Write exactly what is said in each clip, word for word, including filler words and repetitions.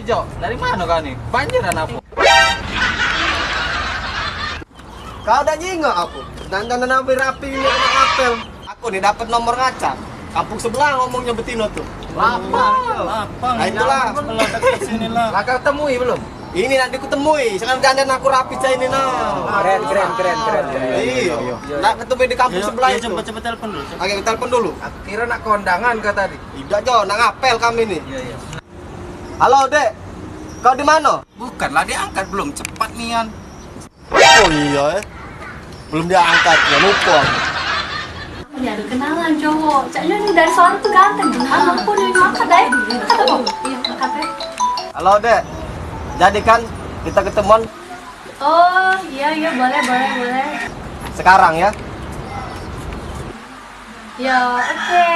Jok, dari mano kau ni? Banjiran apo? Kau dak nyingok aku? Dandanan aku rapi ni anak apel. Aku ni dapat nomor ngacak. Kampung sebelah ngomongnyo betino tu. Lapang. Lapang. Nah, itulah. Sebelah dekat sini lah. Lah kau temui belum? Ini nak dikutemui. Sekarang dandan aku rapi cak ini nah. Keren, keren, keren, keren, keren. Iyo. Nak ketemu di kampung sebelah itu. Coba, coba telepon dulu. Oke, telepon dulu. Aku kira nak kondangan kau tadi. Idak, Jo, nak ngapel kami ni. Iyo, iyo. Halo, Dek. Kau di mano? Bukanlah diangkat, belum cepat nian. Oh iyo, eh. Belum diangkat, ya lupa. Ya, ada kenalan cowok. Caknya ni dari suara tu ganteng. Anak pun yang angkat, eh. Angkat apa? Iya, angkat, eh. Halo, Dek. Jadi kan kita ketemuan. Oh, iya, iya, boleh, boleh, boleh. Sekarang ya. Ya, oke.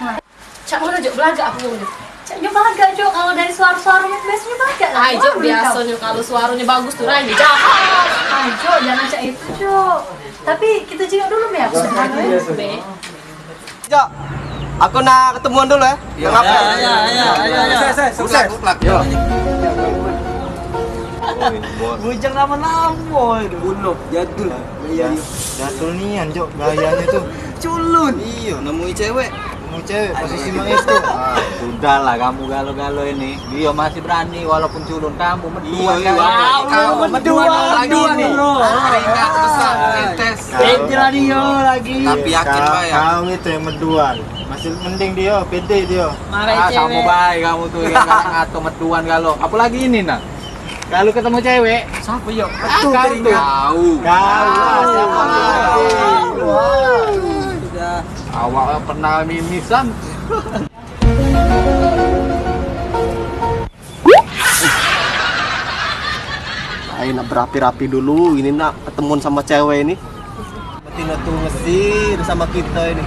Nah. Cak mano, Jok, belagak aku ni? Cak nyo belagak, Jok, kalau dari suaro-suaro nyo biasonyo belagak lah. Ai, Jok, biasonyo kalau suaronyo bagus tu rai jahat. Ai, Jok, jangan cak itu, Jok. Tapi kito jingok dulu, Be, aku. Be. Jok, aku nak ketemuan dulu ya. Yo, yo, yo, yo, yo, yo. Sukses, sukses. Yo. Bujang lamo-lamo itu. Bunuh, jadul. Iya, iya. Jadul nian, Jok, gayanyo tu. Culun. Iyo, nemui cewek. Kamu cewek posisi mak itu. Ah, sudahlah kamu galo-galo ini. Dia masih berani walaupun culun kamu meduan. Iya, iya, kamu meduan lagi nih. Peringkat besar, netes. Beda dia lagi. Tapi yakin, Pak, ya? Kau itu yang meduan. Masih mending dia, pede dia. Ah, sama baik kamu tuh yang ngato meduan galo. Apalagi ini nah. Kalau ketemu cewek, siapa yo? Aku tuh. Kau. Kau. Sudah. Awak pernah mimisan. Ayo nak berapi-rapi dulu, ini nak ketemuan sama cewek ini. Betino tuh ngesir sama kita ini.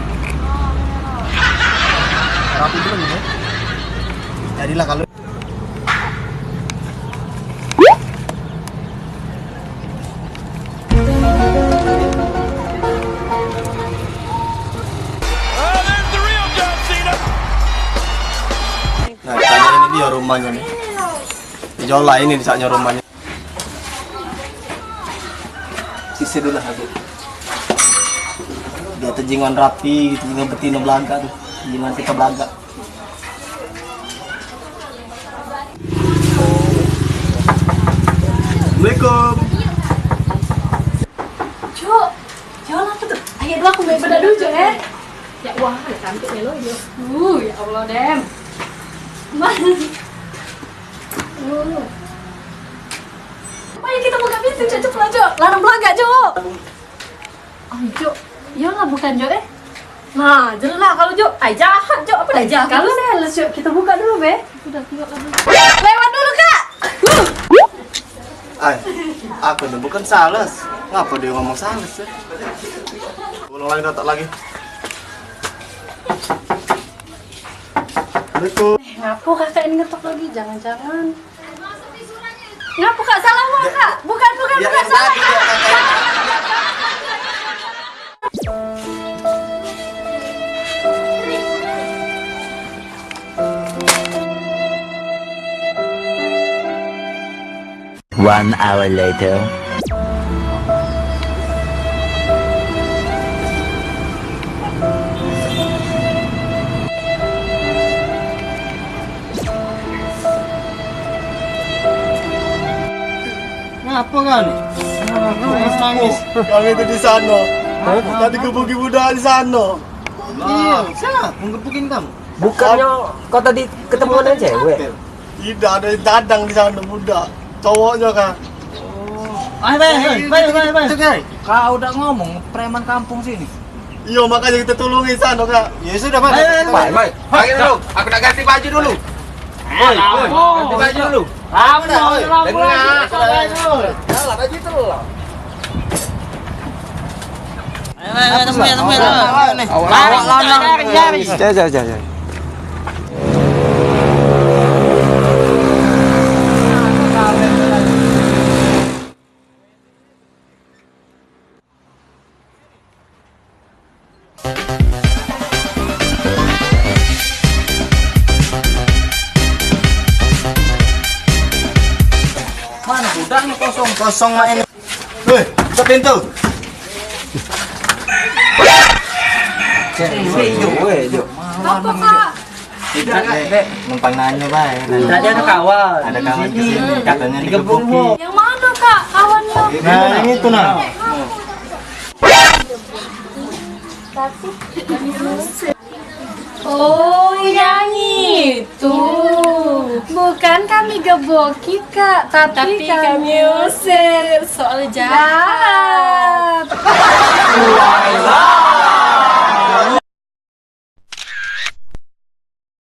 Rapi dulu nih, ya. Jadilah kalau Nah, sana ini dia rumahnya nih. Jola ini di saatnya rumahnya. Sisi dulu aku. Dia tuh jingon rapi, gitu, jingon betino belagak tuh. Jingon kita belagak. Assalamualaikum. Cuk, jual apa tuh? Ayo dulu aku main bedak dulu, Cuk, eh. Ya wah, cantik melo dia. Uh, ya Allah, Dem. Mas. Uh. Ayo kita buka pintu, Cuk, cepet, Cuk. Larang belagak, Cuk. Anjuk. Iyolah bukan, Jok, eh. Nah, jelas kalau Jok. Ai, jahat, Jok. Apa dah jahat? Kalau sales, Jok, kita buka dulu, be. Udah, tengok lagi. Lewat dulu, Kak. Ai, aku ni bukan sales. Ngapa dia ngomong sales, ya? Ulang lagi, datang lagi. Assalamualaikum. Eh, ngapo kakak ini ngetok lagi? Jangan-jangan. Ngapo, Kak? Salah wong, Kak? Bukan, bukan, bukan, salah. One hour later. Ngapo kau ni? Nangis. Kami tu di sano. Hah? Tadi gebuki budak di sano. Iyo. Siapa menggebukin kamu? Bukannyo kau tadi ketemuan dengan cewek? Idak, ado yang dadang di sano, budak. Cowoknyo kan. Ai, bai, bai, bai, bai, bai. Kau dak ngomong preman kampung sini. Iyo, makonyo kito tulungi sano, Kak. Ya sudah, Mas. Bai, bai. Bai, bai. Bai dulu. Aku nak ganti baju dulu. Oi, oi. Ganti baju dulu. Lama, lama, lama. Salah baju tu lah. Ayo, ayo, ayo, temui, temui, temui. Awak lanang. Cari, cari, cari. Cari, cari, cari, cari. Kosong mak ini. Weh, buka pintu. Cek, weh, Jok, weh, Jok. Apa, Kak? Tidak, Dek. Numpang nanya bae. Tadi ada kawan. Ada kawan ke sini, katanya digebuki. Yang mana, Kak, kawannya? Nah, yang itu, nah. Oh, yang itu. Bukan kami gebuki, Kak, tapi kami usir. Soal jahat.